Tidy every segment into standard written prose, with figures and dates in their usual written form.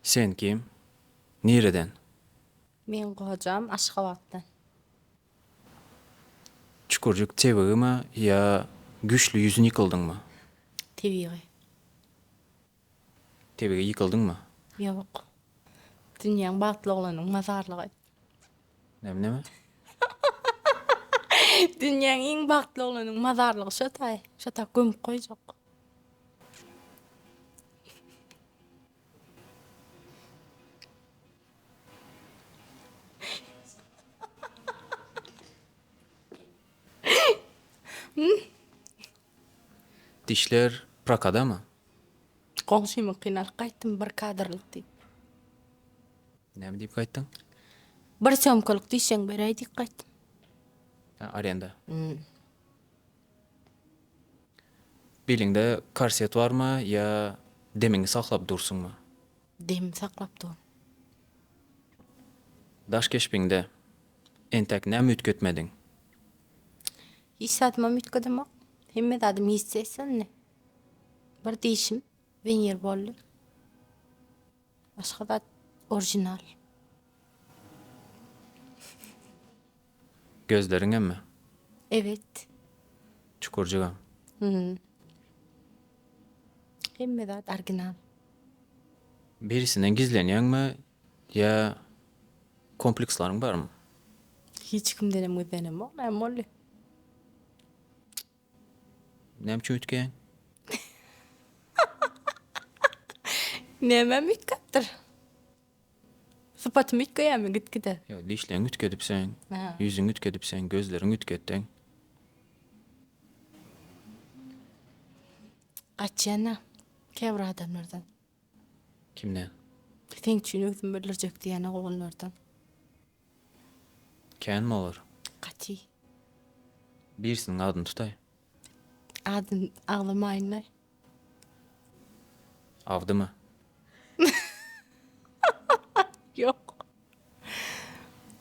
Sen kim? Nireden? Meň gojam Aşgabatdan. Çukurjyk tebigymy ýa güýçli ýüzün ýykyldyňmy? Tebigy. Tebigy ýykyldyňmy? Ýok. Dünýäň bagtly oglanyň mazarlygy. Näme näme? Dünýäň iň bagtly oglanyň mazarlygy şo taý. Şo tak gömüp goýjak. Dişler prokadamy? Goňşymyňkyny alyp gaýtdym bir kadrlyk diýip. Näme diýip gaýtdyň? Bir sýomkalyk dişeň beräý diýip gaýtdym. Ha, arenda. Biliňde korset barmy ýa demiňi saklap dursuňmy? Demimi saklap durun. Daş keşbiňde entäk näme üýtgetmediň? Hiç zadymam üýtgedemok. Hemme zadym ýestessenny. Bir dişim wenir boldy. Başga zat orjinal. Gözleriňemmi? Evet. Çukurjygam. Hum. Hemme zat original. Birisinden gizlenýäňmi ýa komplekslaryň barmy? Hiç kimdenem gizlenemok, näme boldy? Näme üçin üýtgeýäň? Nämem üýtgäpdir? Sypatym üýtgeýärmi git-gide? Ýok, dişleriňi üýtgedipseň, ýüzüňi üýtgedipseň, gözleriňi üýtgetdiň. Gaçýan-a käbir adamlardan. Kimden? Seň üçin özüm öldürjek diýýän oglanlardan. Känmi olar? Gaty. Birisiniň adyny tutaý. Adyny agzamaýynlaý. Awdymy? Ýok.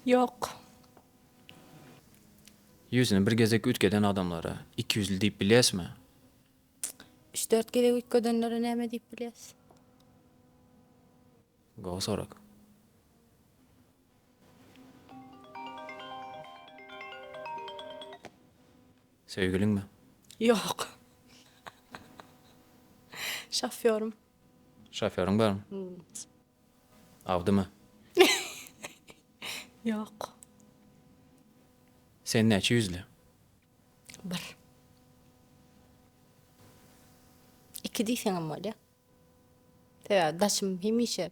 Ýok. Ýüzüni bir gezek üýtgeden adamlara ikiýüzli diýip bilýäsmi? Üç-dört gezek üýtgedenlere näme diýip bilýäs? Gowy sorag. Söýgüliňmi? Ýok. Şofýorym. Şofýoryň barmy? Awdymy? Ýok. Sen näçe ýüzli? Bir. Iki diýseňem bolýar. Sebäbi daşym hemişe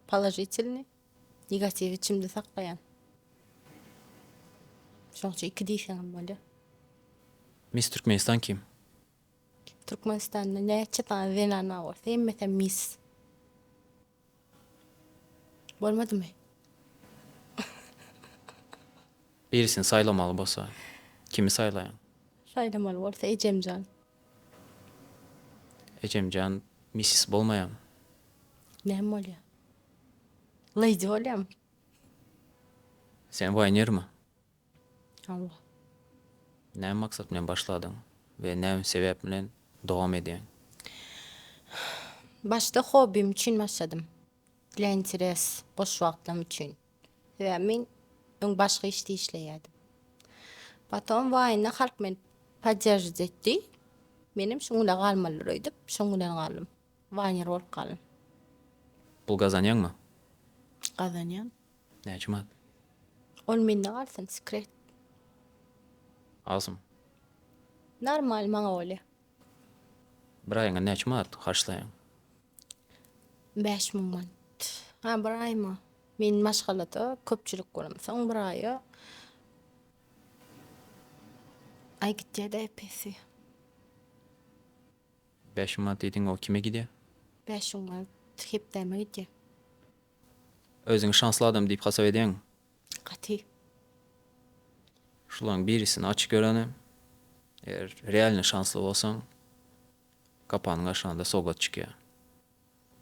položitelnyý, negatiw içimde saklaýan. Şoň üçin iki diýseňem bolýar. Miss Türkmenistan kim? Türkmenistanda näçe sany zenan bar bolsa hemmesem miss. Bolmadymy? Birisini saýlamaly bolsa kimi saýlaýaň? Saýlamaly bolsa ejemjan. Ejemjan missis bolmaýamy? Näme bolýa? Lady bolýamy? Sen waýnermi? Hawa. Näme maksat bilen başladyň we näme sebäp bilen dowam edýäň? Başda hobbim üçin başladym. Dla interes, boş wagtlarym üçin. Sebäbi men öň başga işde işleýärdim. Potom waýna halk meni podderžiwat etdi. Menem şuň bilen galmalydyr öýdüp, şuň bilen galdym. Waýner bolup galdym. Pul gazanýaňmy? Gazanýan. Näçe manat? Ol mende galsyn, sekret. Azmy? Normal maňa bolýar. Bir aýyňa näçe manat harçlaýaň? 5000 manat. Ha, bir aýyma. Men maşgalada köpçülik bolamsoň bir aýa aý gitýär-dä epesi. 5000 manat diýdiň, o kime gidýär? 5000 manat hepdäme gidýär. Özüňi şansly adam diýip hasap edýäňmi? Gaty. Şularyň birisini açyk göreni, eger realny şansly bolsaň, gapanyň aşagynda sowgat çykýar.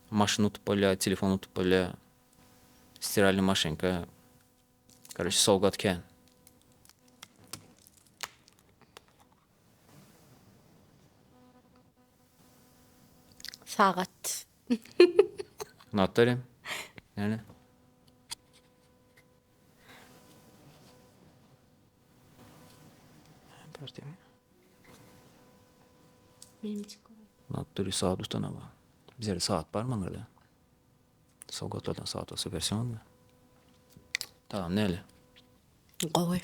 Maşyn utup bolýar, telefon utup bolýar, stiralnyý maşynka, karoçe sowgat kän. Sagat. Notary. Näle? Notary saat utana ba. Bizede saat bar maňa Sowgatlardan saat bolsa berseň onda. Tagam näle? Gowy.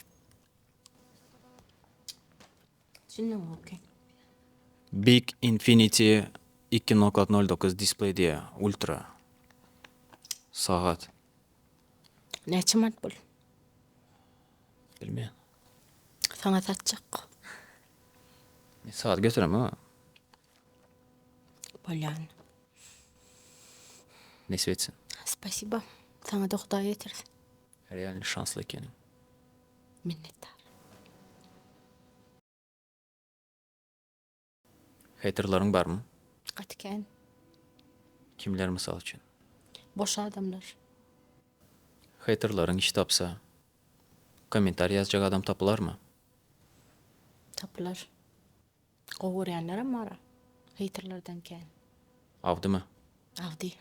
Çyndan gowy. Big Infinity 2.09 display diýýär, ultra. Sagat. Näçe manat bul? Bilmeýän. Saňa satjak. Men sagat getiremok. Bolýan. Nesip etsin. Spasiba. Saňa-da Hudaý ýetirsin. Realny şansly ekeniň. Minnetdar. Heýterleriň barmy? Gaty kän. Kimler mysal üçin? Boş adamlar. Heýterleriň iş tapsa, kommentariý ýazjak adam tapylarmy? Tapylar. Gowy görýänlerem bar-a. Heýterlerden kän. Awdymy? Awdy.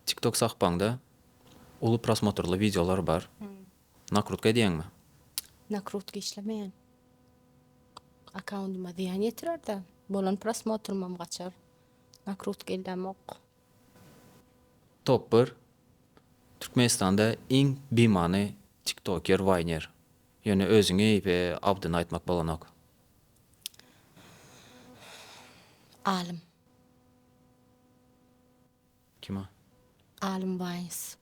Tiktok sahypaňda uly prosmotrly wideolar bar. Nakrutka edýäňmi? Nakrutka işlemeýän. Akkaundyma zyýan ýetirer-dä. Bolan prosmotrymam gaçar. Nakrutka ellämok. Top bir Türkmenistanda iň bimany tiktoker waýner. Ýöne özüňi we Abdyny aýtmak bolanok. Alym. Kim o? Alym Waýns.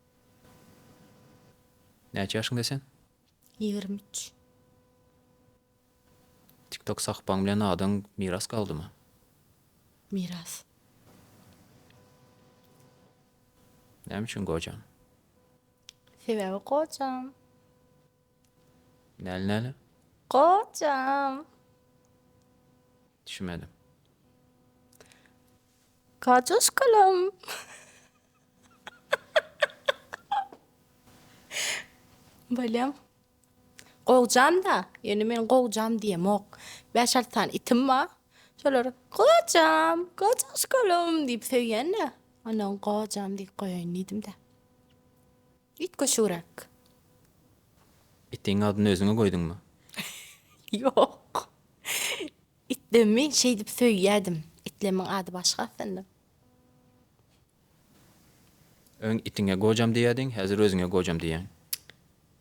Näçe ýaşyňda sen? 23. Tiktok sahypaň bilen adyň miras galdymy? Miras. Näme üçin gojam? Sebäbi gojam. Näli näli? Gojam. Düşünmedim. Gojaşkalam. Bolýam. Gowjam-da, ýöne men gowjam diýemok. Bäş-alty sany itim bar. Şolar Gojam, gojaşkalym diýip söýýän-de. Ondan gojam diýip goýaýyn diýdim-de. Üýtgeşigräk. Itiň adyny özüňe goýduňmy? Ýok. Itlemi şeýdip söýýädim. Itlemiň ady başga aslynda. Öň itiňe gojam diýýädiň, häzir özüňe gojam diýýäň.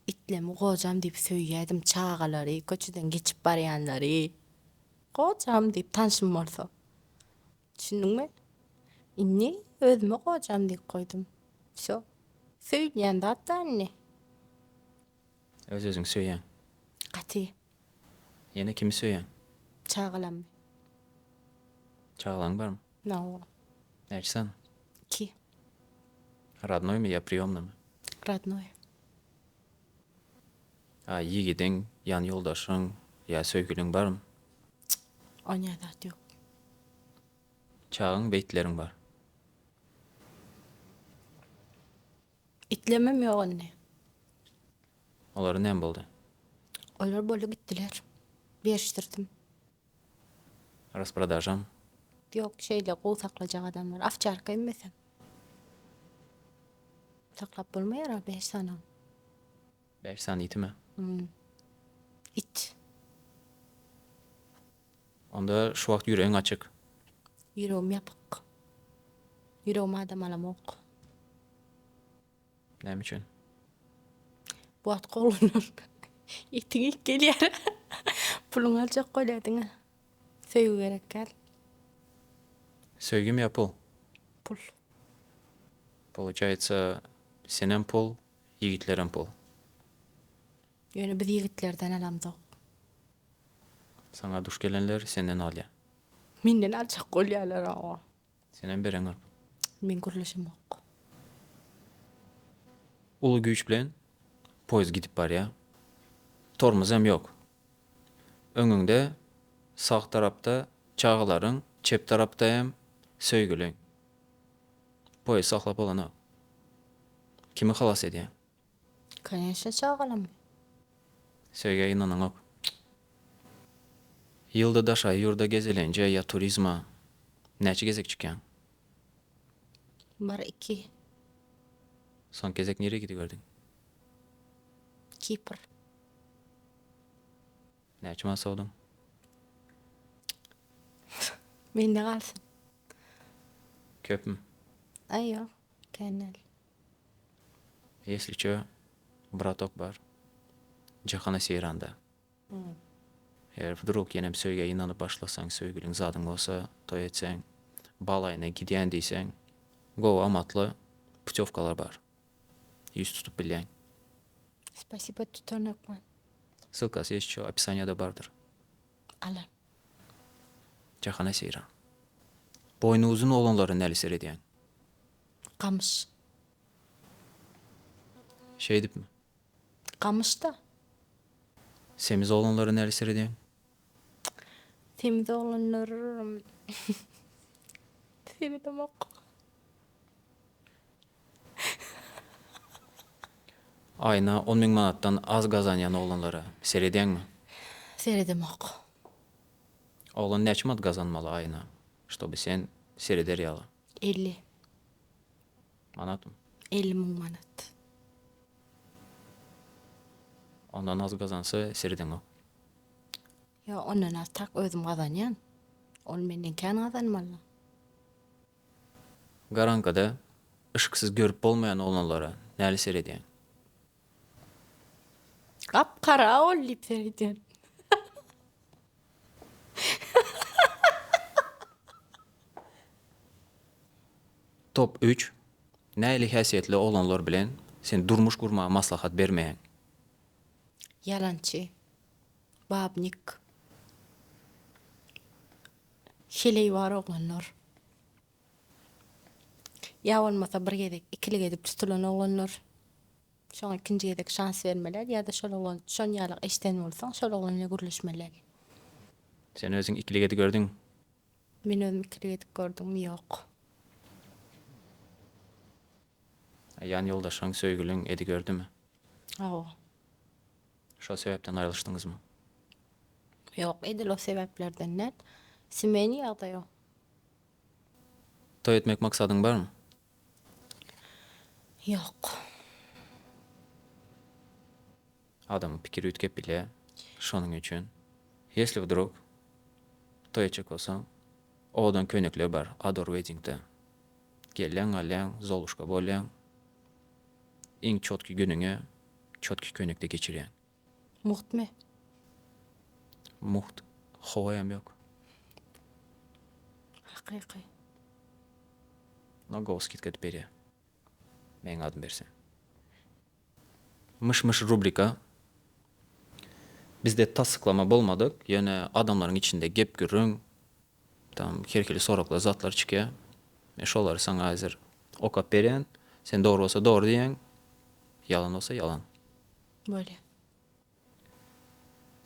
Itlemi gojam diýip söýýädim, çagalary, köçeden geçip barýanlary gojam diýip tanşym bolsa. Düşündiňmi? Indi özüme gojam diýip goýdum. Wsýo. Söýülýän zat-da indi. Öz-özüňi söýýäň. Gaty. Ýene kimi söýýäň? Çagalamy. Çagalaň barmy? Hawa. Näçe sany? Iki. Radnoýmy ýa priýomnymy? Radnoý. A ýigidiň, ýan ýoldaşyň ýa söýgüliň barmy? Onýa zat ýok. Çagaň we itleriň bar. Itlemem ýok indi. Olara näme boldy? Olar boldy gitdiler. Berişdirdim. Rasprodažam? Ýok, şeýle gowy saklajak adamlar. Owçarka emmesem. Saklap bolmaýar-a bäş sanam. Bäş sany itimi? It. Onda şu wagt ýüregiň açyk. Ýüregim ýapyk. Ýüregime adam alamok. Näme üçin? Bu wagt oglanlar etiňi iýip gelýär. Puluňy aljak bolýar diňe. Söýgi gerek däl. Söýgimi ýa pul? Pul. Получается, senem pul, ýigitlerem pul. Ýöne biz ýigitlerden alamzok. Saňa duş gelenler senden alýar. Menden aljak bolýarlar hawa. Senem bereňok. Men gürleşemok. Uly güýç bilen poýezd gidip barýar. Tormozam ýok. Öňüňde sag tarapda çagalaryň, çep tarapda hem söýgüliň. Poýezd saklap bolanok. Kimi halas edýäň? Koneçno çagalamy. Söýgä ynanaňok. Ýylda daşary ýurda gezelenje ýa turizma näçe gezek çykýaň? Bir, iki. Soňky gezek nirä gidiberdiň? Kipr. Näçe manat sowduň? Mende galsyn. Köpmi? Aý ýok, kän däl. Ýesliçe bratok bar. Jahana Seýranda. Eger wdruk ýenem söýgä ynanyp başlasaň, söýgüliň zadyň bolsa, toý etseň, bal aýyna gidýän diýseň, gowy amatly putýowkalar bar. Ýüz tutup bilýäň. Spasibo tutan hökman. Ssylkasy ýeşço opisaniýada bardyr. Alan. Jahana Seýran. Boýny uzyn oglanlara näli seredýäň? Gamyş. Şeýdipmi? Gamyşda. Semiz oglanlara näli seredýäň? Semiz oglanlar seredemok. Aýyna 10 müň manatdan az gazanýan oglanlara seredýäňmi? Seredemok. Oglan näçe manat gazanmaly aýyna, ştoby sen sereder ýaly? 50. Manatmy? 50 müň manat. Ondan az gazansa seredeňok. Ýok, ondan az tak özüm gazanýan. Ol menden kän gazanmaly. Garaňkyda yşyksyz görüp bolmaýan oglanlara näli seredýäň? Gap-gara ol diýip seredýän. Top üç, Nähili häsiýetli oglanlar bilen sen durmuş gurmagy maslahat bermeýäň? Ýalançy. Babnik. Heleý bar oglanlar. Ýa bolmasa bir gezek ikilik edip tutulan oglanlar. Şoňa ikinji gezek şans bermeli ýa-da şol oglan şon ýaly eşden bolsaň şol oglan bilen gürleşmeli. Sen özüň ikilik edip gördüňmi? Men özüm ikilik edip gördüňmi? Ýok. A ýan ýoldaşyň, söýgüliň edi gördümi? Hawa. Şo sebäpden aýrylyşdyňyzmy? Ýok, edil o sebäplerden däl. Semeyny ýagdaý o. Toý etmek maksadyň barmy? Ýok. Adamyň pikiri üýtgep bilýär. Şonuň üçin, ýesli wdrug, toý etjek bolsaň, owadan köýnekler bar Ador Wedding-de. Gelýäň, alýaň, Zoluşka bolýaň. Iň çotki günüňi çotki köýnekde geçirýäň. Mugtmy? Mugt. Howaýam ýok. Hakyky. No gowy skidka edip berýär. Meň adym berseň. Myş-myş rubrika. Bizde tassyklama bolmadyk, ýöne adamlaryň içinde gep-gürrüň, tam her hili soraglar, zatlar çykýar. Men şolary saňa häzir okap berýän. Sen dogry bolsa dogry diýýäň, ýalan bolsa ýalan. Bolýar.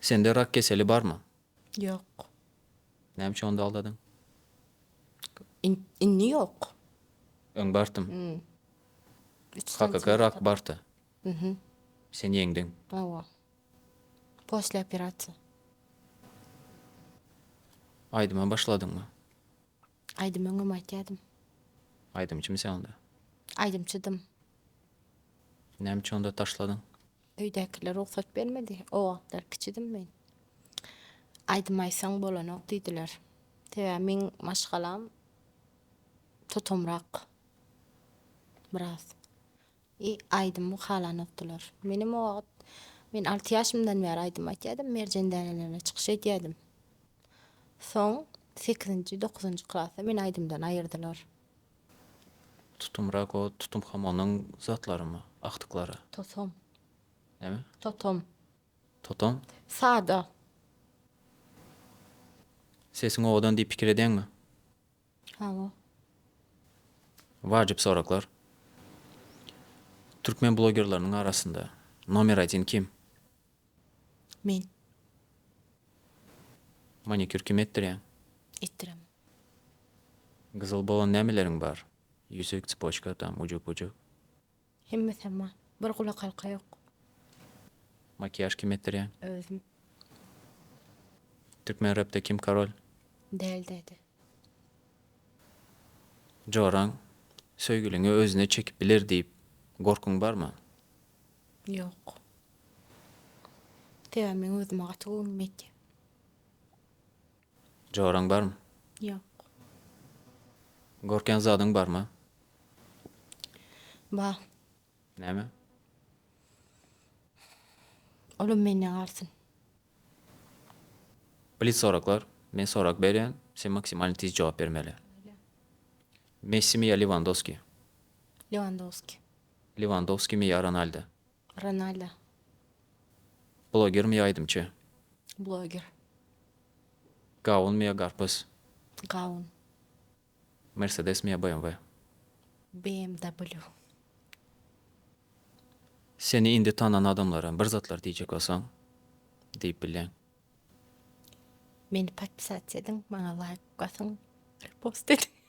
Sende rak keseli barmy? Ýok. Näme üçin onda aldadyň? Indi ýok. Öň bartym. HKK rak barty. Sen ýeňdiň. Hawa. Posle operasiýa. Aýdyma başladyňmy? Aýdym öňem aýtýadym. Aýdymçymy sen onda? Aýdymçydym. Näme üçin onda taşladyň? Öýdäkiler rugsat bermedi. O wagtlar kiçidim men. Aýdym aýtsaň bolanok diýdiler. Sebäbi meň maşgalam tutumrak biraz. I aýdymy halanokdylar. Menem o wagt men alty ýaşymdan bäri aýdym aýtýadym, Merjen dänelerine çykyş edýädim. Soň sekizinji, dokuzynjy klasda meni aýdymdan aýyrdylar. Tutumrak o Tutumhamonyň zatlarymy, agtyklary? Totom. Näme? Totom. Totom? Sada. Sesiň owadan diýip pikir edýäňmi? Hawa. Wajyp soraglar. Türkmen blogerleriniň arasynda nomer odin kim? Men. Manikýur kime etdirýäň? Etdiremok. Gyzyl bolan nämeleriň bar? Ýüzük, tspoçka tam, ujuk-bujuk. Hemmesem bar. Bir gulakhalka ýok. Makiýaž kime etdirýäň? Özüm. Türkmen repde kim korol? Del dede. Joraň söýgüliňi özüne çekip biler diýip gorkyň barmy? Ýok. Sebäbi meň özüme gaty göwnüm ýetýär. Joraň barmy? Ýok. Gorkýan zadyň barmy? Bar. Näme? Olam menden galsyn. Blitz soraglar. Men sorag berýän, sen maksimalny tiz jogap bermeli. Messimi ýa Lewandowski? Lewandowski. Lewandowskimi ýa Ronaldo? Ronaldo. Blogermi ýa aýdymçy? Bloger. Gawunmy ýa garpyz? Gawun. Mersedesmi ýa BMW? BMW. Seni indi tanan adamlara bir zatlar diýjek bolsaň, diýip bilýäň. Meni podpisat ediň, maňa laýk basyň, repost ediň.